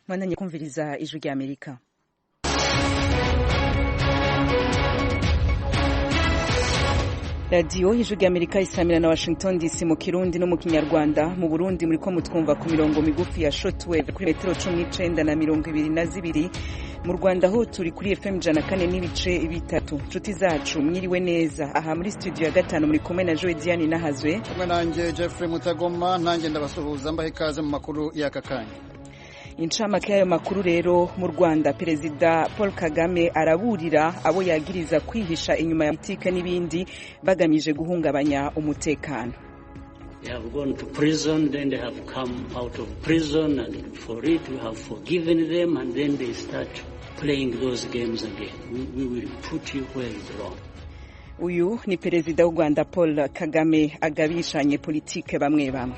Mwandanye kumviriza Ijwi rya Amerika. Radiyo Ijwi rya Amerika isamira na Washington DC mu Kirundi no mu Kinyarwanda. Mu Burundi muriko mutwumva ku mirongo migufi ya shortwave kuri metero 19 na 22. Mu Rwanda ho turi kuri FM 104.3. Nshuti zacu, mwiriwe neza. Aha muri studio ya gatanu muri kumwe na Joy Diane Nahazwe. Kumwe nanjye Jeffrey Mutagoma, nanjye ndabasuhuza mbaha ikaze mu makuru y'aka kanya. Incamake y'ayo makuru rero: mu Rwanda, Perezida Paul Kagame araburira abo yagiriza kwihisha inyuma ya politike n'ibindi bagamije guhungabanya umutekano. They have gone to prison, then they have come out of prison, and for it we have forgiven them, and then they start playing those games again. We will put you where you belong. Uyu ni Perezida w'u Rwanda Paul Kagame agabishanye politike bamwe bamwe.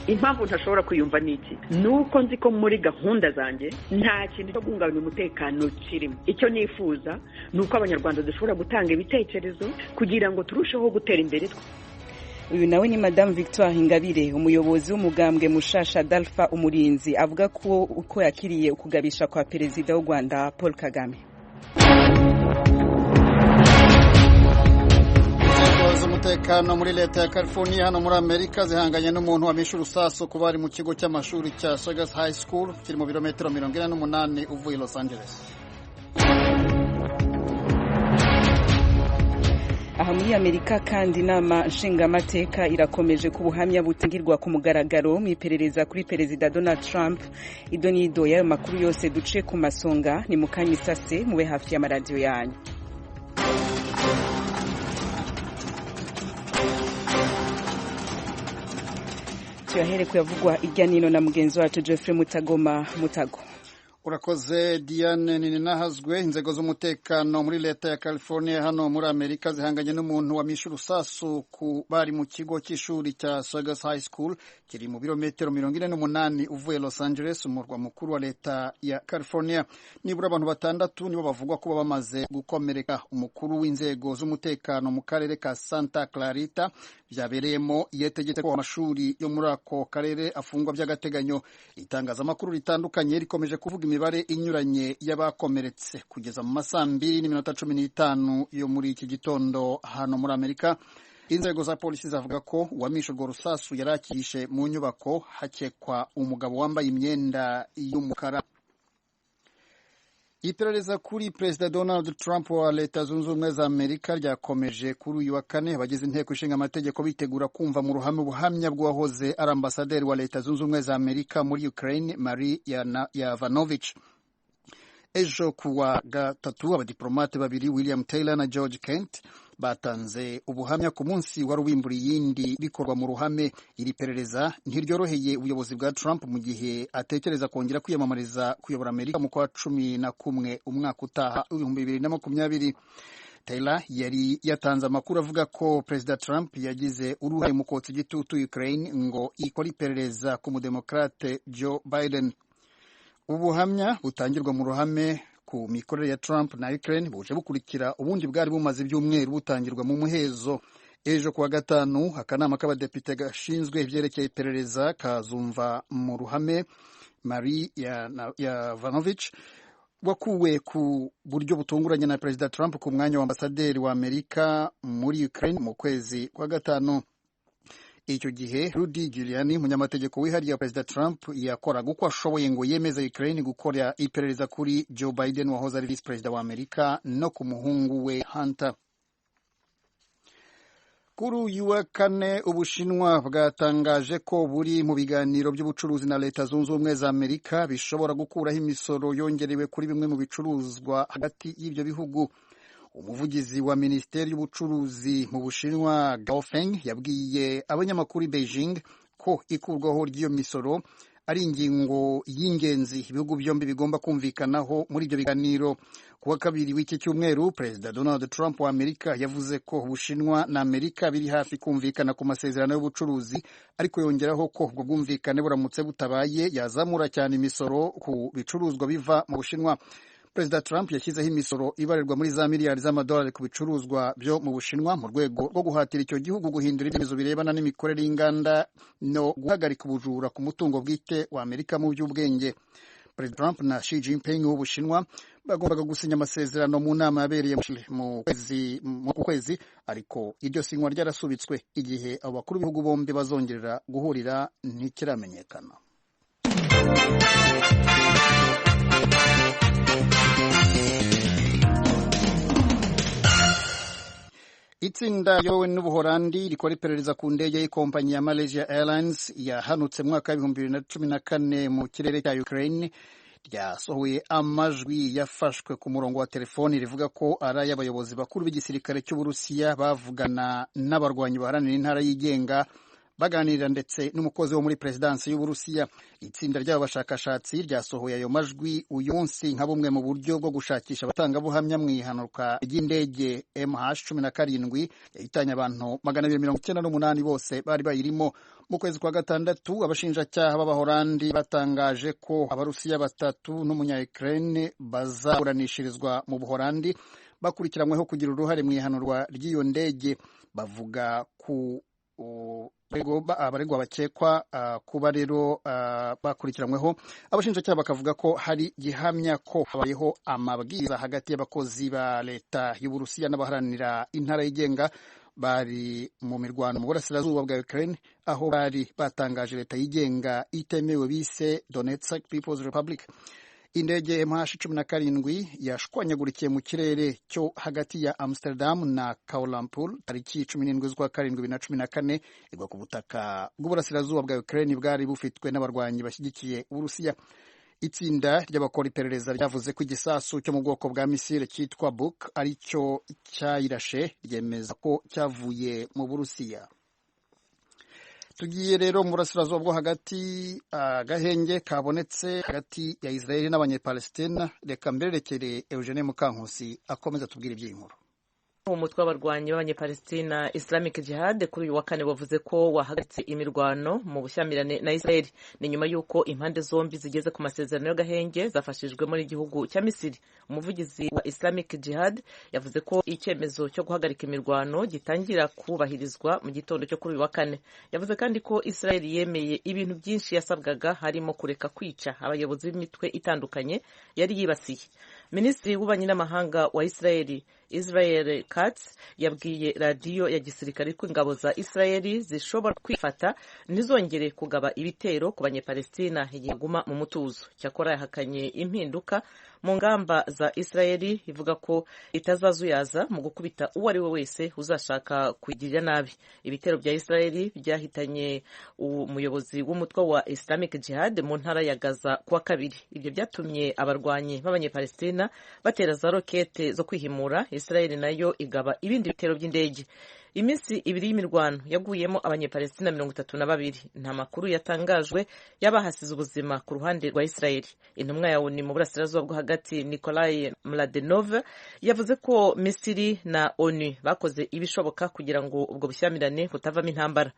Impamvu ntashobora kwiyumva ni iki? Ni uko nzi ko muri gahunda zanjye nta kintu cyo guhungabanya umutekano kirimo. Icyo nifuza ni uko Abanyarwanda dushobora gutanga ibitekerezo kugira ngo turusheho gutera imbere. Uyu nawe ni Madame Victoire Ingabire, umuyobozi w'umugambwe mushasha Dalfa Umurinzi, avuga ko uko yakiriye ukugabisha kwa Perezida w'u Rwanda Paul Kagame. Inzego z'umutekano muri leta ya California hano muri Amerika zihanganye n'umuntu wamishe urusasu ku bari mu kigo cy'amashuri cya Saugus High School kiri mu birometero 48 uvuye Los Angeles. Aha muri Amerika kandi, inama nshingamateka irakomeje ku buhamya butangirwa ku mugaragaro mu iperereza kuri Perezida Donald Trump. Idonido y'ayo makuru yose duce ku masonga ni mu kanya isase, mube hafi y'amaradiyo yanyu. Tuyahere kuyavugwa irya nino na mugenzi wacu Jeffrey Mutagoma. Mutago. Urakoze, Diane Ninahazwe. Inzego z'umutekano muri leta ya California hano muri Amerika zihanganye n'umuntu wamishe urusasu ku bari mu kigo cy'ishuri cya Saugus High School kiri mu birometero 48 uvuye Los Angeles, umurwa mukuru wa leta ya California. Nibura abantu batandatu nibo bavugwa kuba bamaze gukomereka. Umukuru w'inzego z'umutekano mu karere ka Santa Clarita byabereyemo yetegetse ko amashuri yo muri ako karere afungwa by'agateganyo. Itangazamakuru ritandukanye rikomeje kuvuga imibare inyuranye y'abakomeretse kugeza mu masaa 2:15 yo muri iki gitondo hano muri Amerika. Inzego za polisi zavuga ko uwamishe urwo rusasu yari akihishe mu nyubako, hakekwa umugabo wambaye imyenda y'umukara. Iperereza kuri Perezida Donald Trump wa Leta Zunze Ubumwe za Amerika ryakomeje kuri uyu wa kane, abagize inteko ishinga amategeko bitegura kumva mu ruhame ubuhamya bw'uwahoze ari ambasaderi wa Leta Zunze Ubumwe za Amerika muri Ukraine, Marie Yovanovitch. Ejo kuwa gatatu, abadiplomate babiri William Taylor na George Kent batanze ubuhamya ku munsi wari ubimburiye iyindi bikorwa mu ruhame. Iri perereza ntiryoroheye ubuyobozi bwa Trump mu gihe atekereza kongera kwiyamamariza kuyobora Amerika mu kwa 11 umwaka utaha 2020. Taylor yari yatanze amakuru avuga ko Perezida Trump yagize uruhare mu kotsa igitutu Ukraine ngo ikore iperereza ku mudemokrate Joe Biden. Ubuhamya butangirwa mu ruhame ku mikorere ya Trump na Ukraine buje bukurikira ubundi bwari bumaze ibyumweru butangirwa mu muhezo. Ejo kuwa gatanu, akanama k'abadepite gashinzwe ibyerekeye iperereza kazumva mu ruhame Marie Yovanovitch wakuwe ku buryo butunguranye na Perezida Trump ku mwanya wa ambasaderi wa Amerika muri Ukraine mu kwezi kwa gatanu. Icyo gihe Rudy Giuliani, umunyamategeko wihariye wa Perezida Trump, yakoraga uko ashoboye ngo yemeze Ukraine gukora iperereza kuri Joe Biden wahoze ari visi perezida wa Amerika no ku muhungu we Hunter. Kuri uyu wa kane, Ubushinwa bwatangaje ko buri mu biganiro by'ubucuruzi na Leta Zunze Ubumwe za Amerika bishobora gukuraho imisoro yongerewe kuri bimwe mu bicuruzwa hagati y'ibyo bihugu. Umuvugizi wa minisiteri y'ubucuruzi mu Bushinwa, Gao Feng, yabwiye abanyamakuru i Beijing ko ikurwaho ry'iyo misoro ari ingingo y'ingenzi ibihugu byombi bigomba kumvikanaho muri ibyo biganiro. Ku wa kabiri w'iki cyumweru, Perezida Donald Trump wa Amerika yavuze ko Ubushinwa na Amerika biri hafi kumvikana ku masezerano y'ubucuruzi, ariko yongeraho ko ubwo bwumvikane buramutse butabaye yazamura cyane imisoro ku bicuruzwa biva mu Bushinwa. Perezida Trump yashyizeho imisoro ibarirwa muri za miliyari z'amadolari ku bicuruzwa byo mu Bushinwa mu rwego rwo guhatira icyo gihugu guhindura ibyemezo birebana n'imikorere y'inganda no guhagarika ubujura ku mutungo bwite wa Amerika mu by'ubwenge. Perezida Trump na Xi Jinping w'Ubushinwa bagombaga gusinya amasezerano mu nama yabereye mu kwezi, ariko iryo sinywa ryarasubitswe. Igihe abo bakuru b'ibihugu bombi bazongerera guhurira ntikiramenyekana. Itsinda riyobowe n'Ubuholandi rikora iperereza ku ndege y'ikompanyi ya Malaysia Airlines yahanutse mu mwaka wa 2014 mu kirere cya Ukraine ryasohoye amajwi yafashwe ku murongo wa telefoni rivuga ko ari ay'abayobozi bakuru b'igisirikare cy'Uburusiya bavugana n'abarwanyi baharanira intara yigenga, baganira ndetse n'umukozi wo muri perezidansi y'Uburusiya. Itsinda ry'abo bashakashatsi ryasohoye ayo majwi uyu munsi nka bumwe mu buryo bwo gushakisha abatangabuhamya mu ihanuka ry'indege MH17 yahitanye abantu 298 bose bari bayirimo. Mu kwezi kwa gatandatu, abashinjacyaha b'Abahorandi batangaje ko Abarusiya batatu n'umunya-Ukraine bazaburanishirizwa mu Buhorandi bakurikiranyweho kugira uruhare mu ihanurwa ry'iyo ndege. Bavuga ku abaregwa bakekwa kuba rero bakurikiranyweho, abashinjacyaha bakavuga ko hari gihamya ko habayeho amabwiriza hagati y'abakozi ba leta y'Uburusiya n'abaharanira intara yigenga bari mu mirwano mu burasirazuba bwa Ukraine, aho bari batangaje leta yigenga itemewe bise Donetsk People's Republic. Indege MH17 yashwanyagurikiye mu kirere cyo hagati ya Amsterdam na Kuala Lumpur tariki 17 z'ukwa karindwi 2014, igwa ku butaka bw'uburasirazuba bwa Ukraine bwari bufitwe n'abarwanyi bashyigikiye Uburusiya. Itsinda ry'abakora iperereza ryavuze ko igisasu cyo mu bwoko bwa misile cyitwa Buk aricyo cyayirashe, ryemeza ko cyavuye mu Burusiya. Tugiye rero mu burasirazuba bwo hagati, agahenge kabonetse hagati ya Israeli n'Abanyepalestina. Reka mbererekere Eugene Mukankusi akomeza tubwire iby'iyi nkuru. Umutwe w'abarwanyi b'Abanyepalestina Islamic Jihad kuri uyu wa kane wavuze ko wahagaritse imirwano mu bushyamirane na Israel. Ni nyuma y'uko impande zombi zigeze ku masezerano y'agahenge zafashijwemo n'igihugu cya Misiri. Umuvugizi wa Islamic Jihad yavuze ko icyemezo cyo guhagarika imirwano gitangira kubahirizwa mu gitondo cyo kuri uyu wa kane. Yavuze kandi ko Israel yemeye ibintu byinshi yasabwaga, harimo kureka kwica abayobozi b'imitwe itandukanye yari yibasiye. Minisitiri w'ububanyi n'amahanga wa Israel, Israel Katz, yabwiye radiyo ya gisirikare ko ingabo za Israel zishobora kwifata ntizongere kugaba ibitero ku Banyepalestina igihe baguma mu mutuzo. Cyakora yahakanye impinduka mu ngamba za Israel, ivuga ko itazazuyaza mu gukubita uwo ari we wese uzashaka kuyigirira nabi. Ibitero bya Israel byahitanye umuyobozi w'umutwe wa Islamic Jihad mu ntara ya Gaza kuwa kabiri. Ibyo byatumye abarwanyi b'Abanyepalestina batera za rokete zo kwihimura, Israel nayo igaba ibindi bitero by'indege. Iminsi 2 y'imirwano yaguyemo Abanyepalestina 32. Nta makuru yatangajwe y'abahasize ubuzima ku ruhande rwa Israel. Intumwa ya ONU mu burasirazuba bwo hagati, Nikolai Mladenov, yavuze ko Misiri na ONU bakoze ibishoboka kugira ngo ubwo bushyamirane butavamo intambara.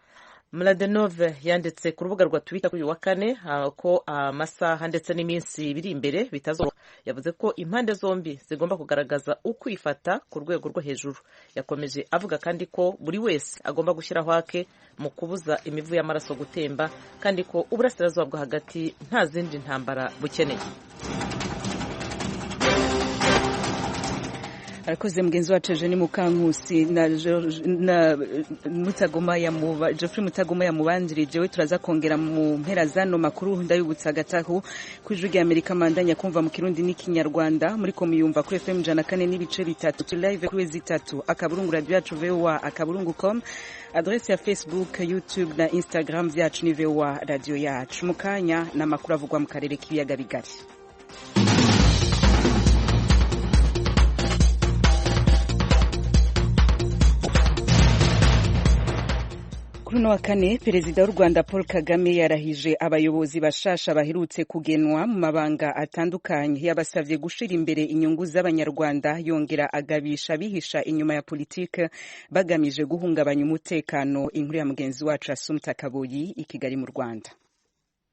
Mladenov yanditse ku rubuga rwa Twitter kuri uyu wa kane ko amasaha ndetse n'iminsi biri imbere bitazoroha. Yavuze ko impande zombi zigomba kugaragaza ukwifata ku rwego rwo hejuru. Yakomeje avuga kandi ko buri wese agomba gushyiraho ake mu kubuza imivu y'amaraso gutemba, kandi ko uburasirazuba bwo hagati nta zindi ntambara bukeneye. Arakoze mugenzi wacu Eugene Mukankusi na Mutagoma ya muba Geoffrey Mutagoma yamubanjirije. We turaza kongera mu mpera zano makuru. Ndabibutsa gatahu ku Ijwi rya Amerika mandanya kumva mu Kirundi n'Ikinyarwanda, muri ko muyumva kuri FM 104.3, live kuri www.radioyacu.voa.com. Adresse ya Facebook, YouTube na Instagram vyacu ni VOA Radio Yacu. Mukanya n'amakuru avugwa mu karere k'ibiyaga bigari. Kuri uno wa kane, Perezida w'u Rwanda Paul Kagame yarahije abayobozi bashasha baherutse kugenwa mu mabanga atandukanye. Yabasavye gushira imbere inyungu z'Abanyarwanda, yongera agabisha abihisha inyuma ya politike bagamije guhungabanya umutekano. Inkuru ya mugenzi wacu Assumpta Kaboyi i Kigali mu Rwanda.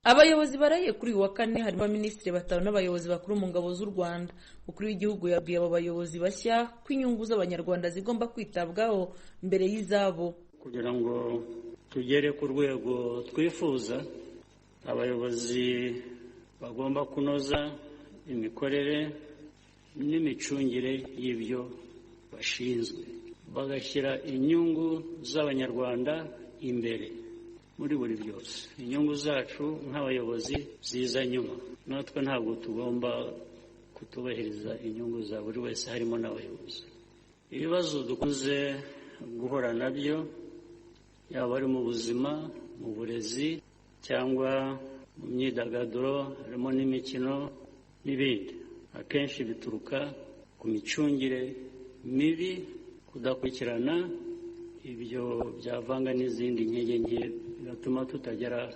Abayobozi barahiye kuri uyu wa kane harimo abaminisitiri batanu n'abayobozi bakuru mu ngabo z'u Rwanda. Umukuru w'igihugu yabwiye abo bayobozi bashya ko inyungu z'Abanyarwanda zigomba kwitabwaho mbere y'izabo. Kugira ngo tugere ku rwego twifuza, abayobozi bagomba kunoza imikorere n'imicungire y'ibyo bashinzwe, bagashyira inyungu z'Abanyarwanda imbere muri buri byose. Inyungu zacu nk'abayobozi ziza nyuma, natwe ntabwo tugomba kutubahiriza inyungu za buri wese, harimo n'abayobozi. Ibibazo dukunze guhura nabyo, yaba ari mu buzima, mu burezi cyangwa mu myidagaduro, harimo n'imikino n'ibindi, akenshi bituruka ku micungire mibi, kudakurikirana, ibyo byavanga n'izindi nkege nke bigatuma tutagera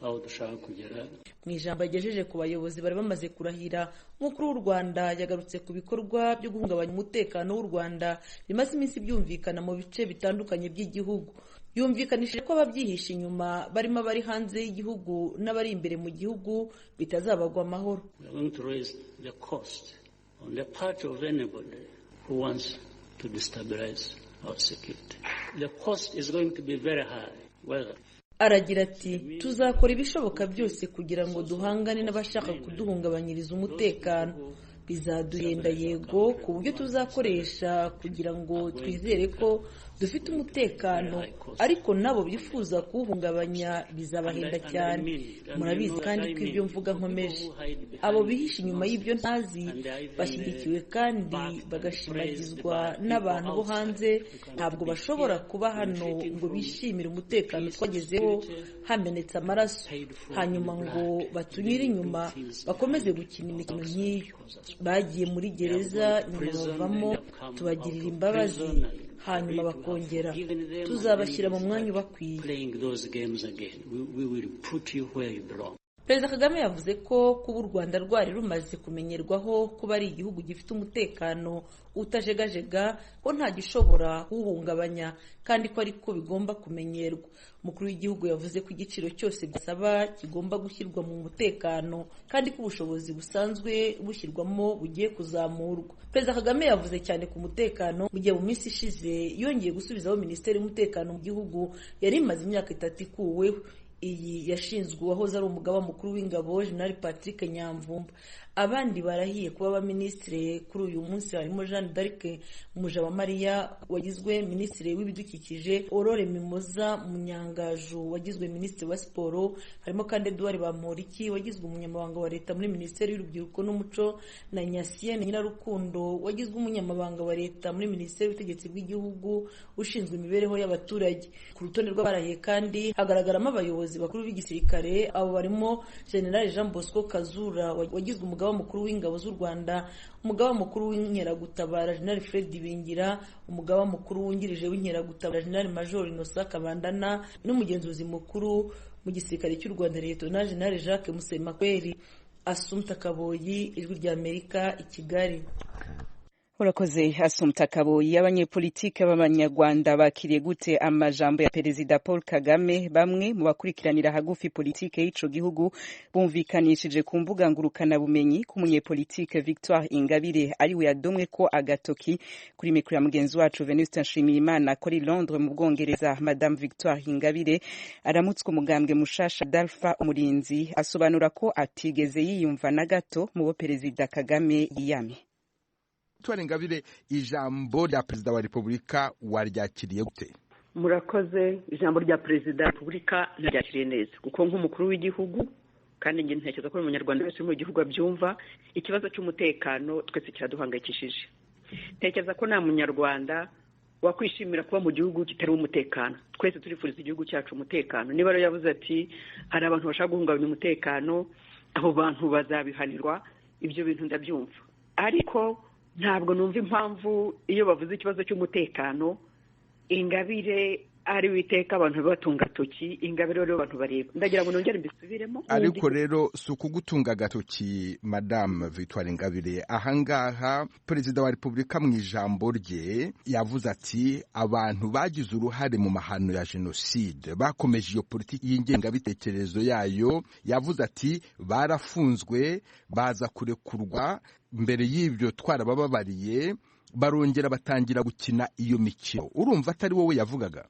aho dushaka kugera. Mu ijambo yagejeje ku bayobozi bari bamaze kurahira, umukuru w'u Rwanda yagarutse ku bikorwa byo guhungabanya umutekano w'u Rwanda bimaze iminsi byumvikana mu bice bitandukanye by'igihugu. Yumvikanishije ko ababyihishe inyuma barimo abari hanze y'igihugu n'abari imbere mu gihugu bitazabagwa amahoro. We are going to raise the cost on the part of anybody who wants to destabilize our security. The cost is going to be very high. Whether Aragira ati tuzakora ibishoboka byose kugira ngo duhangane n'abashaka kuduhungabanyiriza umutekano. Bizaduhenda yego, ku buryo tuzakoresha kugira ngo twizere ko dufite umutekano, ariko nabo bifuza kuwuhungabanya bizabahenda cyane. Murabizi kandi ko ibyo mvuga nkomeje. Abo bihishe inyuma y'ibyo ntazi bashyigikiwe kandi bagashimagizwa n'abantu bo hanze, ntabwo bashobora kuba hano ngo bishimire umutekano twagezeho hamenetse amaraso, hanyuma ngo batunyure inyuma bakomeze gukina imikino nk'iyo. Bagiye muri gereza nyuma bavamo, tubagirira imbabazi, hanyuma bakongera tuzabashyira mu mwanya ubakwiye. Perezida Kagame yavuze ko kuba u Rwanda rwari rumaze kumenyerwaho kuba ari igihugu gifite umutekano utajegajega, ko nta gishobora kuwuhungabanya kandi ko ariko bigomba kumenyerwa. Umukuru w'igihugu yavuze ko igiciro cyose gisaba kigomba gushyirwa mu mutekano kandi ko ubushobozi busanzwe bushyirwamo bugiye kuzamurwa. Perezida Kagame yavuze cyane ku mutekano mu gihe mu minsi ishize yongeye gusubizaho Minisiteri y'Umutekano mu gihugu yari imaze imyaka 3 ikuweho. Iyi yashinzwe uwahoze ari umugaba mukuru w'ingabo General Patrick Nyamvumba. Abandi barahiye kuba abaminisitiri kuri uyu munsi harimo Jeanne d'Arc Mujawamariya wagizwe minisitiri w'ibidukikije, Aurore Mimoza Munyangaju wagizwe minisitiri wa siporo, harimo kandi Edouard Bamporiki wagizwe umunyamabanga wa leta muri minisiteri y'urubyiruko n'umuco, na Nyasiyene Nyirarukundo wagizwe umunyamabanga wa leta muri minisiteri y'ubutegetsi bw'igihugu ushinzwe imibereho y'abaturage. Ku rutonde rw'abarahiye kandi hagaragaramo abayobozi bakuru b'igisirikare, abo barimo General Jean Bosco Kazura wagizwe umugaba mukuru w'ingabo z'u Rwanda, umugaba mukuru w'inkeragutabara General Fred Bingira, umugaba mukuru wungirije w'inkeragutabara General Major Innocent Kabandana, n'umugenzuzi mukuru mu gisirikare cy'u Rwanda Lieutenant General Jacques Musemakweli. Assumpta Kaboyi, Ijwi ry'Amerika, i Kigali. Urakoze Assumpta Kaboyi. Abanyepolitike b'Abanyarwanda bakiriye gute amajambo ya Perezida Paul Kagame? Bamwe mu bakurikiranira hagufi politike y'ico gihugu bumvikanishije ku mbuga ngurukana bumenyi ko umunyepolitike Victoire Ingabire ari we yadomwe ko agatoki. Kuri mikoro ya mugenzi wacu Venuste Nshimiyimana kuri Londres mu Bwongereza, Madame Victoire Ingabire aramutswe umugambwe mushasha Dalfa Umurinzi, asobanura ko atigeze yiyumva na gato mu bo Perezida Kagame yiyamye. Ingabire, ijambo rya Perezida wa Repubulika waryakiriye gute? Murakoze. Ijambo rya Perezida wa Repubulika naryakiriye neza, kuko nk'umukuru w'igihugu, kandi njye ntekereza ko umunyarwanda wese uri mu gihugu abyumva, ikibazo cy'umutekano twese kiraduhangayikishije. Ntekereza ko nta munyarwanda wakwishimira kuba mu gihugu kitarimo umutekano. Twese turifuriza igihugu cyacu umutekano. Niba rero yavuze ati hari abantu bashaka guhungabanya umutekano, abo bantu bazabihanirwa, ibyo bintu ndabyumva. Ariko ntabwo numva impamvu iyo bavuze ikibazo cy'umutekano Ingabire ari witeka abantu batunga agatoki Ingabire rero abantu bareba. Ndagira ngo nongere mbisubiremo. Ariko rero si ukugutunga agatoki, Madame Victoire Ingabire. Ahangaha Perezida wa Repubulika mu ijambo rye yavuze ati abantu bagize uruhare mu mahano ya jenoside bakomeje iyo politiki y'ingengabitekerezo yayo. Yavuze ati barafunzwe baza kurekurwa, mbere y'ibyo twarabababariye, barongera batangira gukina iyo mikino. Urumva atari wowe yavugaga?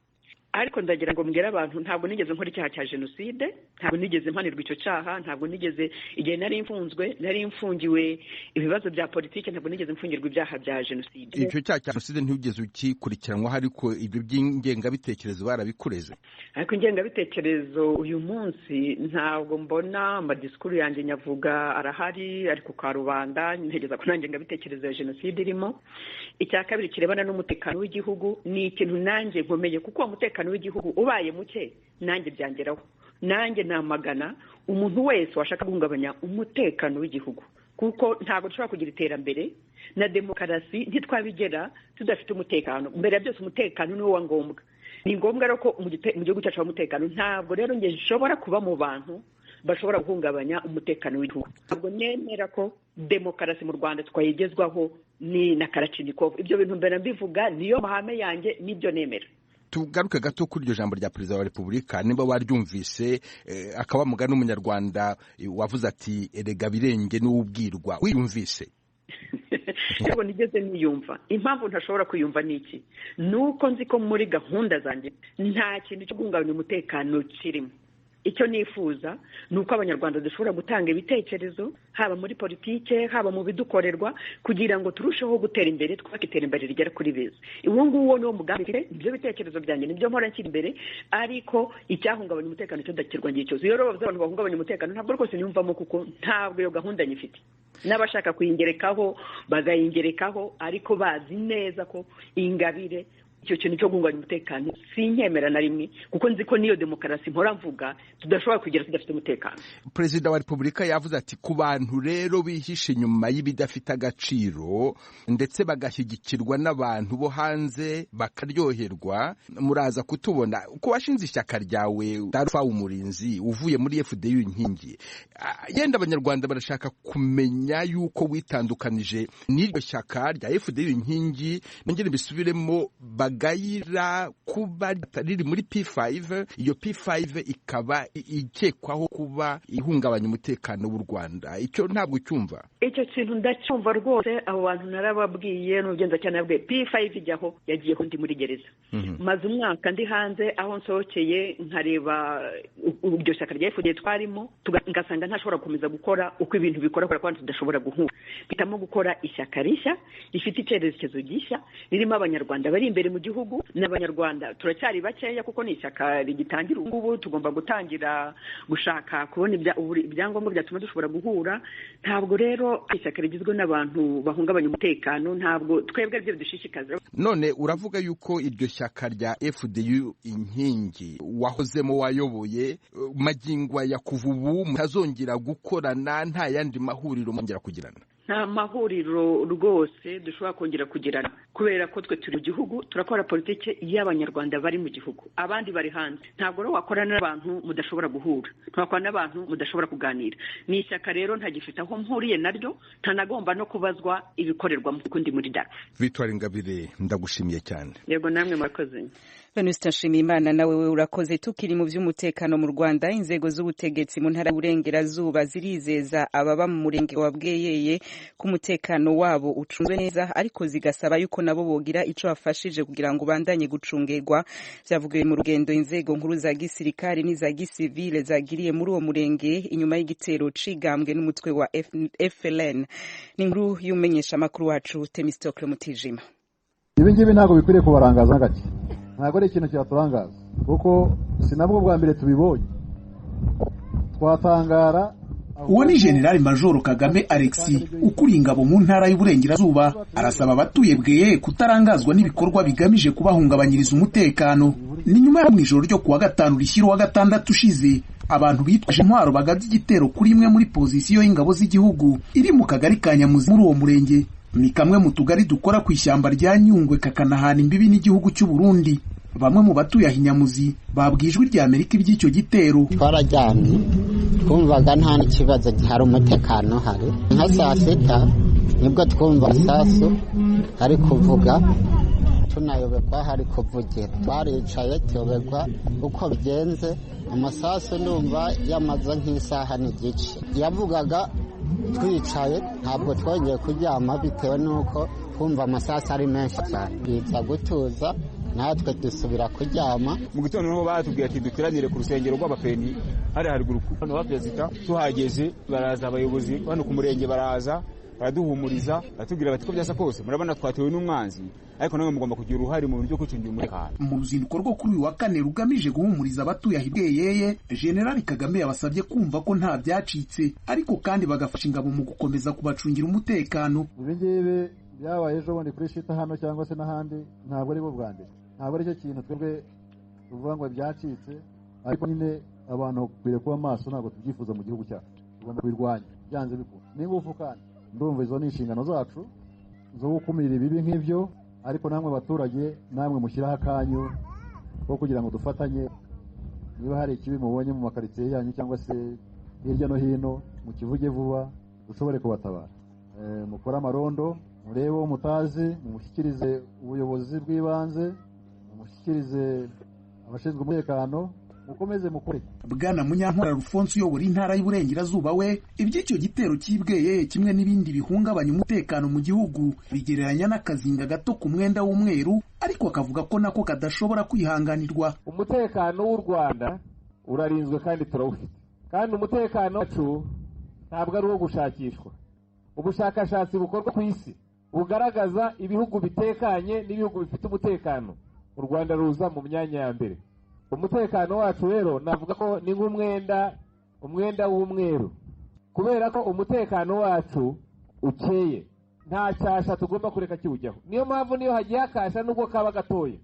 Ariko ndagira ngo mbwire abantu, ntabwo nigeze nkora icyaha cya jenoside, ntabwo nigeze mpanirwa icyo cyaha, ntabwo nigeze, igihe nari mfunzwe nari mfungiwe ibibazo bya politiki, ntabwo nigeze mfungirwa ibyaha bya jenoside. Icyo cyaha cya jenoside ntigeze ukikurikiranwaho, ariko ibyo by'ingengabitekerezo barabikureze. Ariko ingengabitekerezo uyu munsi ntabwo mbona amadisikuru yanjye nyavuga arahari, ariko ka rubanda ntegereza ko nta ngengabitekerezo ya jenoside irimo. Icya kabiri kirebana n'umutekano w'igihugu ni ikintu nanjye nkomeye, kuko uwo mutekano w'igihugu ubaye muke nanjye byangeraho. Nanjye namagana umuntu wese washaka guhungabanya umutekano w'igihugu, kuko ntabwo dushobora kugira iterambere na demokarasi ntitwabigera tudafite umutekano. Mbere ya byose umutekano niwo wa ngombwa. Ni ngombwa rero ko mu gihugu cyacu haba umutekano. Ntabwo rero njye nshobora kuba mu bantu bashobora guhungabanya umutekano w'igihugu. Ntabwo nemera ko demokarasi mu Rwanda twayigezwaho ni na Karachinikov. Ibyo bintu mbere mbivuga, niyo mahame yanjye, nibyo nemera. Tugaruke gato kuri iryo jambo rya Perezida wa Repubulika, nimba waryumvise, akaba mugani umunyarwanda wavuze ati erega birenge n'ubwirwa, wiyumvise? Ntabwo nigeze niyumva. Impamvu ntashobora kuyumva ni iki? Ni uko nzi ko muri gahunda zanjye nta kintu cyo guhungabanya umutekano kirimo. Icyo nifuza ni uko abanyarwanda dushobora gutanga ibitekerezo, haba muri politike, haba mu bidukorerwa, kugira ngo turusheho gutera imbere, twubake iterambere rigera kuri beza. Uwo nguwo niwo mugambi mfite, nibyo bitekerezo byanjye, nibyo mpora nshyira imbere, ariko icyahungabanya umutekano cyo ndakirwanya cyose. Iyo rero bavuze abantu bahungabanya umutekano, ntabwo rwose niyumvamo, kuko ntabwo iyo gahunda nyifite. N'abashaka kuyingerekaho bazayingerekaho, ariko bazi neza ko Ingabire icyo kintu cyo guhungabanya umutekano sinkemera na rimwe, kuko nzi ko niyo demokarasi mpora mvuga tudashobora kugera tudafite umutekano. Perezida wa Repubulika yavuze ati ku bantu rero bihishe inyuma y'ibidafite agaciro ndetse bagashyigikirwa n'abantu bo hanze bakaryoherwa, muraza kutubona. Ko washinze ishyaka ryawe Darufa Umurinzi uvuye muri FDU Inkingi, yenda abanyarwanda barashaka kumenya yuko witandukanije n'iryo shyaka rya FDU Inkingi. Nongere mbisubiremo, bagayira kuba riri muri P5, iyo P5 ikaba ikekwaho kuba ihungabanya umutekano w'u Rwanda. Icyo ntabwo ucyumva? Icyo kintu ndacyumva rwose. Abo bantu narababwiye n'ubugenzacyaha nabwiye, P5 ijyaho yagiyeho ndi muri gereza, maze umwaka ndi hanze. Aho nsohokeye nkareba iryo shyaka rya FDU twarimo, ngasanga ntashobora gukomeza gukora uko ibintu bikora, kubera ko tudashobora guhura. Mpitamo gukora ishyaka rishya rifite icyerekezo gishya, ririmo abanyarwanda bari imbere mu gihugu. N'abanyarwanda turacyari bakeya, kuko ni ishyaka rigitangira ubu ngubu, tugomba gutangira gushaka kubona ibyangombwa byatuma dushobora guhura. Ntabwo rero ishyaka rigizwe n'abantu bahungabanya umutekano, ntabwo twebwe aribyo bidushishikaza. None uravuga yuko iryo shyaka rya FDU Inkingi wahozemo wayoboye, magingo ya kuva ubu mutazongera gukorana, nta yandi mahuriro mwongera kugirana? Nta mahuriro rwose dushobora kongera kugirana, kubera ko twe turi mu gihugu, turakora politiki y'abanyarwanda bari mu gihugu, abandi bari hanze. Ntabwo rero wakorana n'abantu mudashobora guhura, ntiwakorana n'abantu mudashobora kuganira. Ni ishyaka rero ntagifite aho mpuriye naryo, ntanagomba no kubazwa ibikorerwamo kuko ndi muri DAC. Victoire Ingabire, ndagushimiye cyane. Yego, namwe murakoze. Venuste Nshimiyimana, nawe we urakoze. Tukiri mu by'umutekano mu Rwanda, inzego z'ubutegetsi mu ntara y'Uburengerazuba zirizeza ababa mu murenge wa Bweyeye ko umutekano wabo ucunzwe neza, ariko zigasaba yuko nabo bogira ico bafashije kugira ngo bandanye gucungerwa. Vyavugiwe mu rugendo inzego nkuru za gisirikare n'iza gisivile zagiriye muri uwo murenge inyuma y'igitero cigambwe n'umutwe wa FLN. Ni inkuru y'umenyesha makuru wacu Temistocle Mutijima. Ibi ngibi ntabwo bikwiriye kubarangaza na gake, ntabwo ari ikintu cyaturangaza, kuko si nabwo bwa mbere tubibonye, twatangara. Uwo ni General Major Kagame Alexis ukuriye ingabo mu ntara y'Uburengerazuba, arasaba abatuye Bweyeye kutarangazwa n'ibikorwa bigamije kubahungabanyiriza umutekano. Ni nyuma yo mu ijoro ryo kuwa gatanu rishyira uwa gatandatu ushize, abantu bitwaje intwaro bagabye igitero kuri imwe muri pozisiyo y'ingabo z'igihugu iri mu kagari ka Nyamuzi muri uwo murenge. Ni kamwe mu tugari dukora ku ishyamba rya Nyungwe kakanahana imbibi n'igihugu cy'u Burundi. Bamwe mu batuye Ahinyamuzi babwiye Ijwi rya Amerika iby'icyo gitero. Twararyamye twumvaga nta n'ikibazo gihari, umutekano hari. Nka saa sita nibwo twumva sasu ari kuvuga, tunayoberwa hari kuvugira. Twaricaye tuyoberwa uko bigenze. Amasasu ndumva yamaze nk'isaha n'igice yavugaga twicaye, ntabwo twongeye kuryama bitewe n'uko twumva amasasu ari menshi cyane. Biza gutuza natwe dusubira kuryama. Mu gitondo niho batubwiye ati duteranire ku rusengero rw'abapeni hari haruguru hano ha perezida. Tuhageze baraza abayobozi hano ku murenge baraza baraduhumuriza, baratubwira bati ko byasa kose murabona twatewe n'umwanzi, ariko namwe mugomba kugira uruhare mu buryo kwicungira umutekano. Mu ruzinduko rwo kuri uyu wa kane rugamije guhumuriza abatuye Ahibweyeye, General Kagame yabasabye kumva ko nta byacitse, ariko kandi bagafasha ingabo mu gukomeza kubacungira umutekano. Ibi ngibi byabaye ejo bundi kuri shita hano cyangwa se n'ahandi, ntabwo ari bo bwa mbere, ntabwo aricyo kintu twebwe tuvuga ngo byacitse, ariko nyine abantu bakwiriye kuba maso, ntabwo tubyifuza mu gihugu cyacu, tugomba kubirwanya byanze bikunze n'ingufu. Kandi ndumva izo ni inshingano zacu zo gukumira ibibi nk'ibyo, ariko namwe abaturage namwe mushyiraho akanyu ko kugira ngo dufatanye. Niba hari ikibi mubonye mu makaritsiye yanyu cyangwa se hirya no hino, mukivuge vuba dushobore kubatabara. Mukore amarondo, murebe uwo mutazi mumushyikirize ubuyobozi bw'ibanze, mumushyikirize abashinzwe umutekano, mukomeze mukore. Bwana Munyantwari Alphonse uyobora intara y'Iburengerazuba we iby'icyo gitero cy'Ibweyeye kimwe n'ibindi bihungabanya umutekano mu gihugu bigereranya n'akazinga gato ku mwenda w'umweru, ariko akavuga ko nako kadashobora kwihanganirwa. Umutekano w'u Rwanda urarinzwe kandi turawufite, kandi umutekano wacu ntabwo ari uwo gushakishwa. Ubushakashatsi bukorwa ku isi bugaragaza ibihugu bitekanye n'ibihugu bifite umutekano, u Rwanda ruza mu myanya ya mbere. Umutekano wacu rero navuga ko ni nk'umwenda, umwenda w'umweru, kubera ko umutekano wacu ukeye, nta cyasha tugomba kureka kiwujyaho. Niyo mpamvu niyo hagiye akasha nubwo kaba gatoya,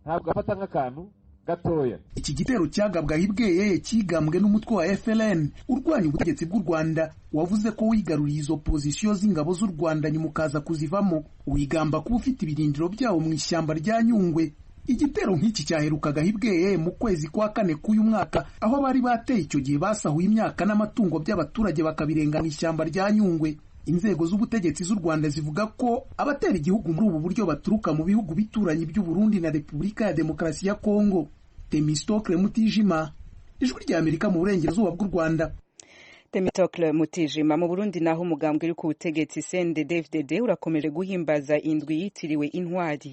ntabwo gafata nk'akantu gatoya. Iki gitero cyagabwa Ahibweyeye cyigambwe n'umutwe wa FLN urwanya ubutegetsi bw'u Rwanda, wavuze ko wigaruriye izo pozisiyo z'ingabo z'u Rwanda nyuma ukaza kuzivamo, wigamba kuba ufite ibirindiro byawo mu ishyamba rya Nyungwe. Igitero nk'iki cyaherukaga Ahibweyeye mu kwezi kwa kane k'uyu mwaka, aho bari bateye icyo gihe basahuye imyaka n'amatungo by'abaturage bakabirenga mu ishyamba rya Nyungwe. Inzego z'ubutegetsi z'u Rwanda zivuga ko abatera igihugu muri ubu buryo baturuka mu bihugu bituranyi by'u Burundi na Repubulika ya Demokarasi ya Kongo. Temistokle Mutijima, Ijwi rya Amerika mu burengerazuba bw'u Rwanda. Temitocle Mutijima. Mu Burundi naho umugambwe uri ku butegetsi CNDD-FDD urakomeje guhimbaza indwi yitiriwe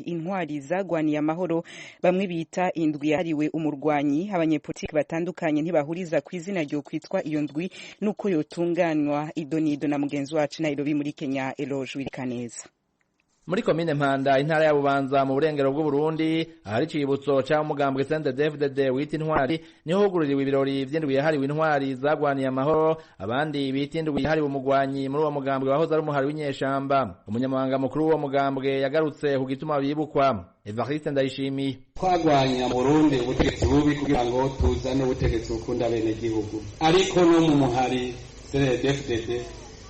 intwari zagwaniye amahoro, bamwe bita indwi yahariwe umurwanyi. Abanyepolitiki batandukanye ntibahuriza ku izina ryo kwitwa iyo ndwi nuko yotunganwa. Idonido na mugenzi wacu Nairobi muri Kenya, Eloge Wirikaneza. Muri komine Mpanda, intara ya Bubanza, mu burengero bw'u Burundi, ahari icibutso ca umugambwe CNDD-FDD wita intwari, niho hugururiwe ibirori vy'indwi yahariwe intwari zagwaniye amahoro, abandi bita indwi yahariwe umugwanyi muri uwo mugambwe wahoze ari umuhari w'inyeshamba. Umunyamabanga mukuru w'uwo mugambwe yagarutse ku gituma bibukwa. Evariste Ndayishimiye: Twagwanya mu Burundi ubutegetsi bubi kugira ngo tuzane ubutegetsi bukunda bene gihugu, ariko no mu muhari CNDD-FDD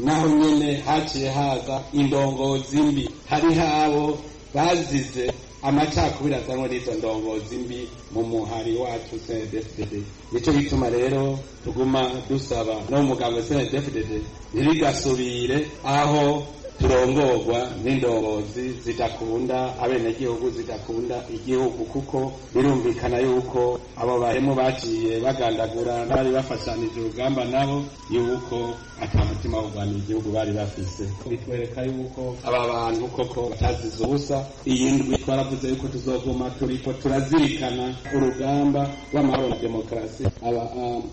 naho nyene haciye haza indongozi mbi. Hariho abo bazize amacakubiri azanwe n'izo ndongozi mbi mu muhari wacu CNDD-FDD. Nico gituma rero tuguma dusaba no mu mugambwe CNDD-FDD ntirigasubire aho turongorwa n'indongozi zidakunda abenegihugu, zidakunda igihugu, kuko birumvikana yuko abo bahemu baciye bagandagura n'abari bafashanije urugamba nabo, yuko ata mutima wo kurwanira igihugu bari bafise. Bitwereka yuko aba bantu koko batazize ubusa. Iyi ndwi twaravuze yuko tuzoguma turiko turazirikana urugamba rw'amahoro na demokarasi. Aba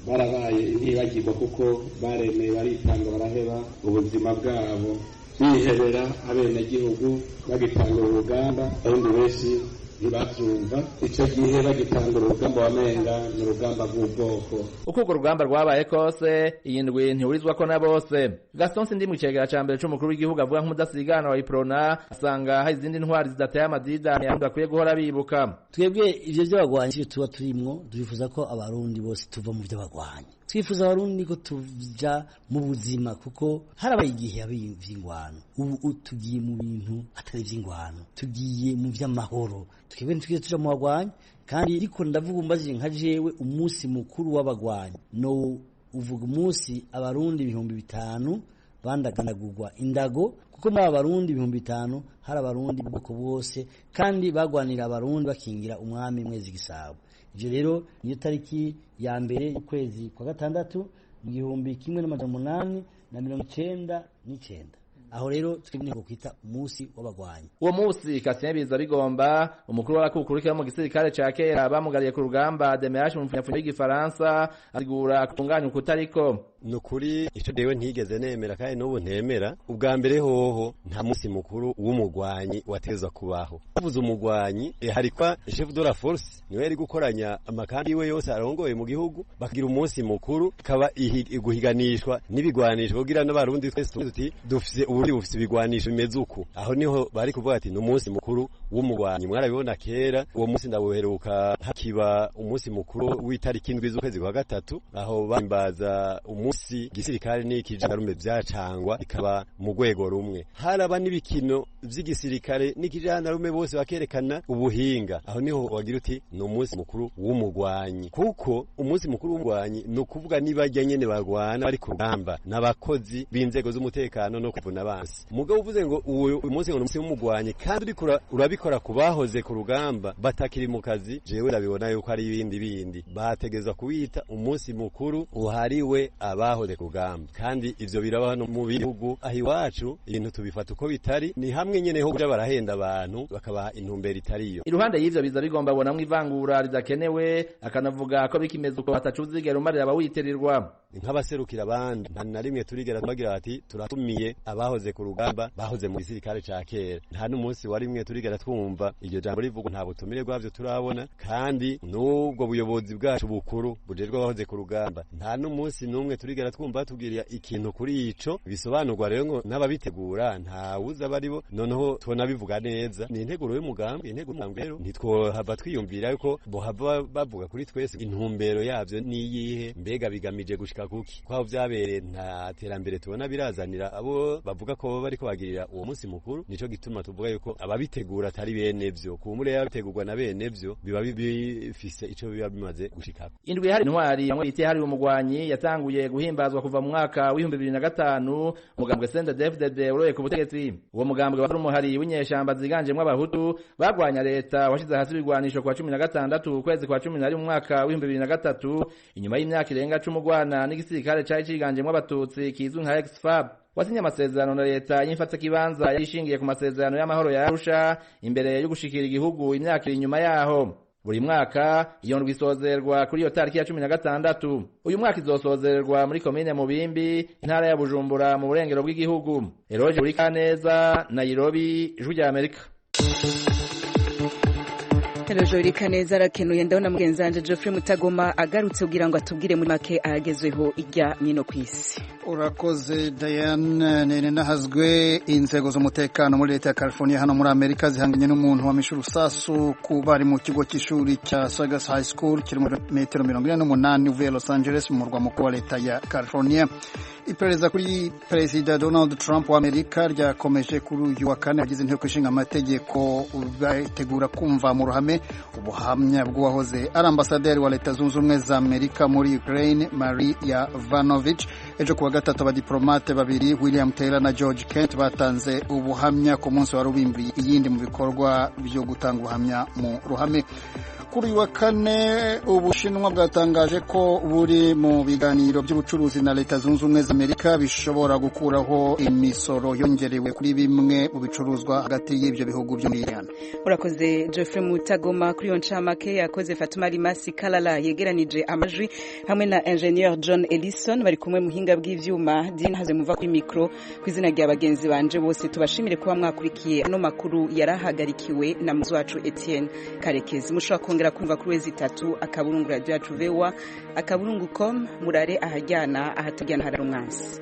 barabaye ntibagirwa kuko baremeye, baritanga, baraheba ubuzima bwabo, bihebera abenegihugu bagitangura urugamba. Abarundi benshi ntibavyumva ico gihe bagitangura urugamba, wamenga ni urugamba rw'ubwoko. Uko urwo rugamba rwabaye kose, iyi ndwi ntihurizwako na bose. Gaston Sindimwo, icegera ca mbere c'umukuru w'igihugu, avuga nk'umudasigana wa Iprona, asanga hari izindi ntwari zidateye amadidani bakwiye guhora bibuka. Twebwe ivyo vy'abagwanyi tuba turimwo, twifuza ko abarundi bose tuva mu vy'abagwanyi. Twifuza abarundi ko tuja mu buzima, kuko harabaye igihe vy'ingwano, ubu tugiye mu bintu atari vy'ingwano, tugiye mu vy'amahoro. Twebwe ntitwigeze tuja mu bagwanyi, kandi ariko ndavuga umbajije nka jewe umunsi mukuru w'abagwanyi no uvuga umunsi abarundi 5000 bandaganagurwa indago, kuko muri abarundi 5000 hari abarundi bwoko bwose kandi bagwanira abarundi bakingira umwami Mwezi Gisabo. Ivyo rero niyo tariki ya mbere y'ukwezi kwa gatandatu mu 1899. Aho rero twebwe kwita umunsi w'abagwanyi. Uwo munsi Kasien Biza bigomba umukuru w'abakukurikira mu gisirikare ca kera bamugariye ku rugamba Demeash mu mfunyafunyo y'igifaransa asigura kutunganya ukutariko. Nukuri ico dewe ntigeze nemera kandi n'ubu ntemera. Ubwa mbere hoho nta munsi mukuru w'umugwanyi watezwa kubaho. Bavuze umugwanyi harikwa chef de la force niwe yari gukoranya amakambi yiwe yose arongoye mu gihugu, bakagira umunsi mukuru kaba guhiganishwa n'ibigwanisho kugira n'abarundi twese tuti dufise uburundi bufise ibigwanisho bimeze uku. Aho niho bari kuvuga ati ni umunsi mukuru w'umugwanyi. Mwarabibona kera uwo munsi ndawuheruka hakiba umunsi mukuru w'itariki 7 z'ukwezi kwa gatatu, aho bahimbaza umunsi gisirikare n'ikijandarume vyacangwa bikaba mu rwego rumwe. Haraba n'ibikino vy'igisirikare n'ikijandarume bose bakerekana ubuhinga. Aho niho wagira uti ni umunsi mukuru w'umugwanyi, kuko umunsi mukuru w'umugwanyi ni ukuvuga nibajya nyene bagwana bari ku rugamba n'abakozi b'inzego z'umutekano no kuvuna abansi. Mugabo uvuze ngo uyu munsi ngo ni umunsi w'umugwanyi kandi uriko urabikora ku bahoze ku rugamba batakiri mu kazi, jewe ndabibona yuko ari ibindi bindi bategezwa kuwita umunsi mukuru uhariwe abahoze ku rugamba. Kandi ivyo biraba no mu bihugu aho iwacu ibintu tubifata uko bitari, ni hamwe nyene ho kuja barahenda abantu bakabaha intumbero itariyo. Iruhande y'ivyo Biza bigomba bonamwe ivangura ridakenewe, akanavuga ko bikimeze uko batacuzigera umarira abawitirirwa. Nk'abaserukira abandi nta na rimwe turigera bagira bati turatumiye abahoze ku rugamba bahoze mu gisirikare ca kera. Nta n'umunsi wa rimwe turigera twumva iryo jambo rivugwa, nta butumire bwavyo turabona. Kandi n'ubwo buyobozi bwacu bukuru bujejwe abahoze ku rugamba nta n'umunsi n'umwe turigera twumva batubwira ikintu kuri ico. Bisobanurwa rero ngo n'ababitegura nta wuza baribo, noneho tubona bivuga neza ni integuro y'umugambi. Integuro y'umugambi rero ntitwohava twiyumvira yuko bohava bavuga kuri twese intumbero yavyo niyihe, mbega bigamije gushika kuki kwaho vyabereye nta terambere tubona birazanira abo bavuga ko bariko bagirira uwo munsi mukuru. Nico gituma tuvuga yuko ababitegura atari bene vyo, kumure yabitegurwa na bene vyo biba bifise ico biba bimaze gushikako. Indwi hari intwari yamwe ite hari umugwanyi yatanguye guhimbazwa kuva mu mwaka wa 2005 umugambwe CNDD-FDD uroye ku butegetsi. Uwo mugambwe wari umuhari w'inyeshamba ziganjemwo abahutu bagwanya leta washize hasi ibigwanisho kwa 16 ukwezi kwa 11 mu mwaka wa 2003 inyuma y'imyaka irenga 10 ugwana n'igisirikare cari ciganjemwo abatutsi kizwi nka ex-FAB. Wasinye amasezerano na leta y'imfatakibanza yishingiye ku masezerano y'amahoro ya Arusha imbere yo gushikira igihugu imyaka inyuma yaho. Buri mwaka iyo ndwi isozerwa kuri iyo tariki ya 16. Uyu mwaka izosozerwa muri komine Mubimbi, intara ya Bujumbura mu burengero bw'igihugu. Eroje Burikaneza, Nairobi, Ijwi rya Amerika. Eroje Kaneza arakenuye. Ndabona mugenzi wanje Geoffrey Mutagoma agarutse kugira ngo atubwire muri make ahagezweho irya nino kwisi. Urakoze Diane. Nene nahazwe inzego z'umutekano muri leta ya California hano muri Amerika zihanganye n'umuntu wamishe urusasu ku bari mu kigo cy'ishuri cya Sagas High School kiri muri metero 48 uvuye Los Angeles mu murwa mukuru wa leta ya California. Iperereza kuri Perezida Donald Trump wa Amerika ryakomeje kuri uyu wa kane. Abagize inteko ishinga amategeko bategura kumva mu ruhame ubuhamya bw'uwahoze ari ambasaderi wa Leta Zunze Ubumwe za Amerika muri Ukraine Marie Yovanovich. Ejo kuwa gatatu abadiplomate babiri William Taylor na George Kent batanze ubuhamya ku munsi wa rubimbi iyindi mu bikorwa byo gutanga ubuhamya mu ruhame. Kuri uyu wa kane Ubushinwa bwatangaje ko buri mu biganiro by'ubucuruzi na Leta Zunze Ubumwe za Amerika bishobora gukuraho imisoro yongerewe kuri bimwe mu bicuruzwa hagati y'ibyo bihugu byombi. Urakoze Geoffrey Mutagoma kuri iyo ncamake. Yakoze Fatuma Rimasi Kalala yegeranije amajwi hamwe na Engineer John Ellison bari kumwe muhinga bw'ivyuma. Dina haze muva kuri micro ku izina rya bagenzi banje bose tubashimire kuba mwakurikiye ano makuru yarahagarikiwe na muzi wacu Etienne Karekezi. Mushobora kongera kumva kuri wezi 3 akaburungu radio yacu vewa akaburungu.com. Murare ahajyana ahatajyana harari umwansi.